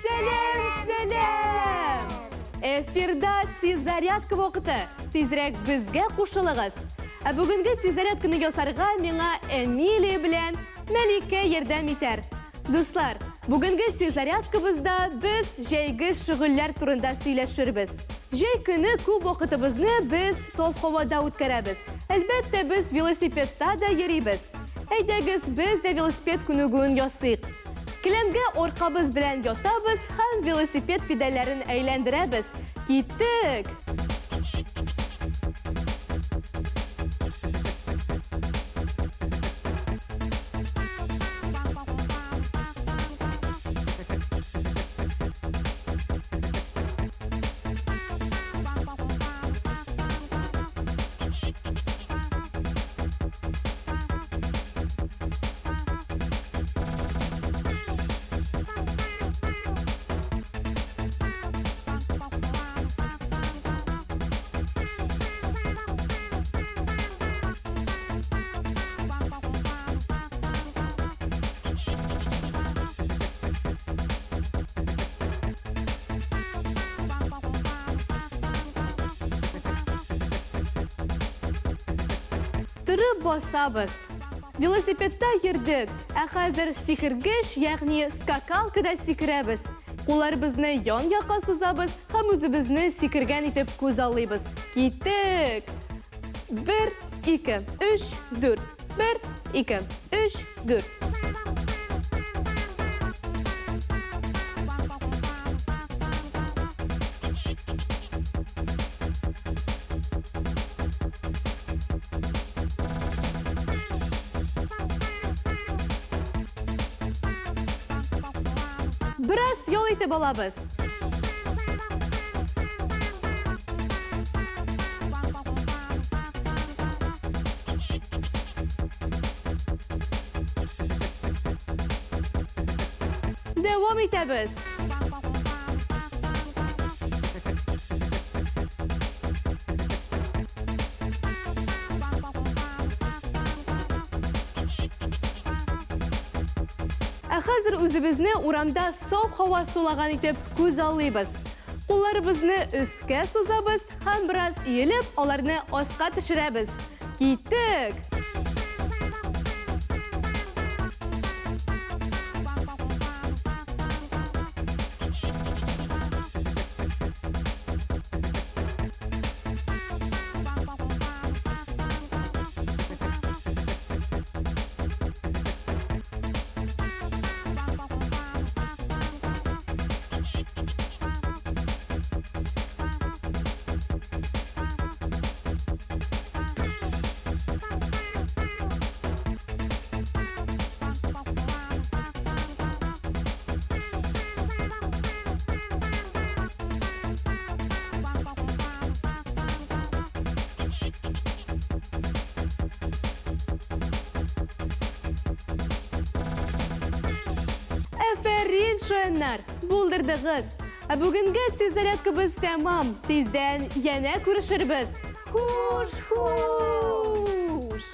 Сәлам, сәлам! Эфирда тиззарядка вакыты. Тизрәк безгә кушылыгыз. Ә бүгенге тиззарядканы ясарга миңа Эмилия белән Мәликә ярдәм итәр. Дуслар, бүгенге тиззарядкабызда без җәйге шөгыльләр турында сөйләшербез. Җәй көне күп вакытыбызны без саф һавада үткәрәбез. Әлбәттә, без велосипедта да йөрибез. Әйдәгез, без дә велосипед күнегүен ясыйк. Келәмгә аркабыз белән ятабыз һәм велосипед педальләрен әйләндерәбез. Киттек! Торып басабыз. Велосипедта йөрдек, ә хәзер сикергеч, ягъни скакалкада сикерәбез. Кулларыбызны ян-якка сузабыз һәм үзебезне сикергән итеп күзаллыйбыз. Киттек! Бер, ике, өч, дүрт. Бер, ике, өч, дүрт. Бераз ял итеп алабыз. Дәвам итәбез. Ә хәзер үзебезне урамда саф һава сулаган итеп күз аллыйбыз. Кулларыбызны өскә сузабыз һәм бераз иелеп, аларны аска төшерәбез. Киттек! Әфәрин, шаяннар! Булдырдыгыз! Ә бүгенге тиз зарядкабыз тәмам. Тиздән янә күрешербез. Хуш, хуш!